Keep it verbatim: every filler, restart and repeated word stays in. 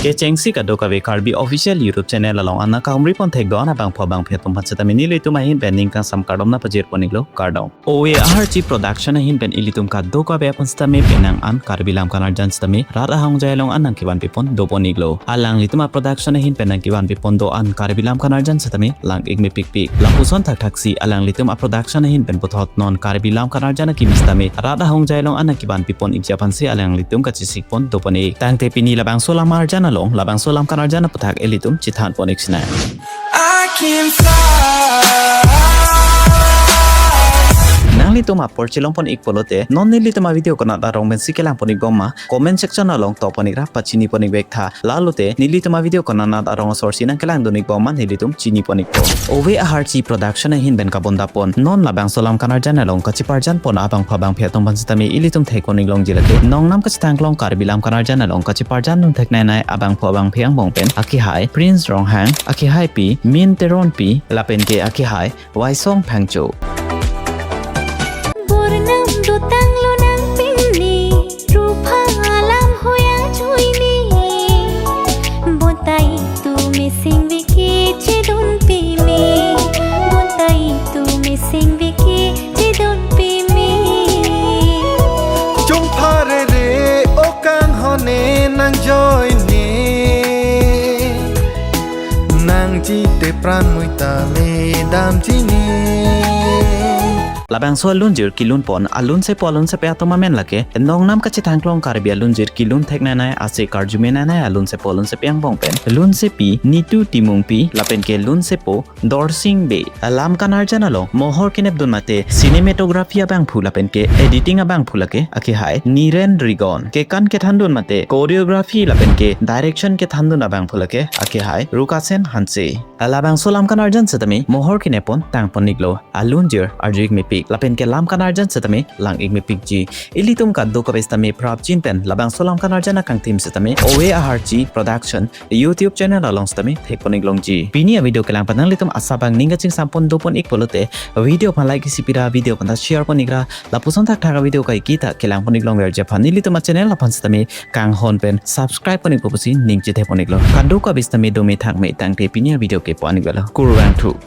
Kechengsi kadokave Karbi Official YouTube channel along an nangkahumri pon thek do-an abangphu abangphi atum aphan setame nelitum ahin pen ning kangsam kardom nangpajir pon iklo, kardom. Ove Aharchi Production ahin pen ilitum kadokave aphan setame penang an Karbi Lam Kanarjan setame rat ahongjai along an nangkevanpi pon do pon iklo. Alanglitum a-production ahin pen nangkevanpi pon do-an Karbi Lam Kanarjan setame lang-ik mepikpik. Lapuson thakthaksi alanglitum a-production ahin pen puthot non Karbi Lam Kanarjan akimi setame rat ahongjai along an nangkevanpi pon ikji aphansi alanglitum kachesik pon do pon ik. Tangte pini labangso lam arjan along, labangso lam kanarjan aputhak ilitum chethan pon ik sinai. I can fly. Nanglitum apor chelong pon ik pulote, non nelitum a-video konat arong pensi kelang pon ikbom ma, comment section along to pon ikra, pachini pon ikvek tha. Lalote nelitum a-video konat arong asorsi nangkelang dun ikbom ma nelitum chini pon ikpo. Ove Aharchi Production ahin pen kabonda pon non labangso lam kanarjan along kacheparjan pon abangphu abangphi atum aphan setame ilitum thek pon iklongji lake, nongnam kachethang klong Karbi Lam Kanarjan along kacheparjan dun thekneinei abangphu abangphi angbong pen akehai Prince Ronghang, akehaipi Min Teronpi, lapen ke akehai Waisong Phangcho. Burnam dotang lonang pini, ruphang alam hoya chuini. Bonta itum eseng veke chedun pimi. Bonta itum eseng veke chedun pimi. Chungphare re o kanghon-e nangjoine. Nangchite pran muita me damchini. Labangso alunjir kelun pon alunsepo alunsepi atum amen lake, nongnam kachethang klong Karbi alunjir kelun thekneinei ase karjumeneinei alunsepo alunsepi angbong pen lunsepi Nitu Timungpi lapen ke lunsepo Dorsing Bey. Lam kanarjan along mohor kenep dun mate cinematography abangphu lapen ke editing abangphu lake akehai Niren Rigon. Kekan kethan dun mate choreography lapen ke direction kethan dun abangphu lake akehai Rukasen Hanse. Labangso lam kanarjan setame mohor kenep pon tang pon iklo, alunjir arju-ik mepik lapen ke lam kanarjan setame lang-ik mepikji. Ilitum kadokave setame prapjin pen labangso lam kanarjan akangthim setame Ove Aharchi Production YouTube channel along setame thek pon iklongji. Pini a-video kelang pen nanglitum asap abang ning kachingsam pon do pon ik pulote, video aphan like isi pira, video aphan ta share pon ikra, lapuson thakthak a-video kaike ta kelang pon iklongverji aphan nelitum a-channel aphan setame kanghon pen subscribe pon ikpo pusi ning chethe pon iklo. Kadokave setame dome thakme tangte pini a-video ke pu-an ikvelo. Kurvangthu.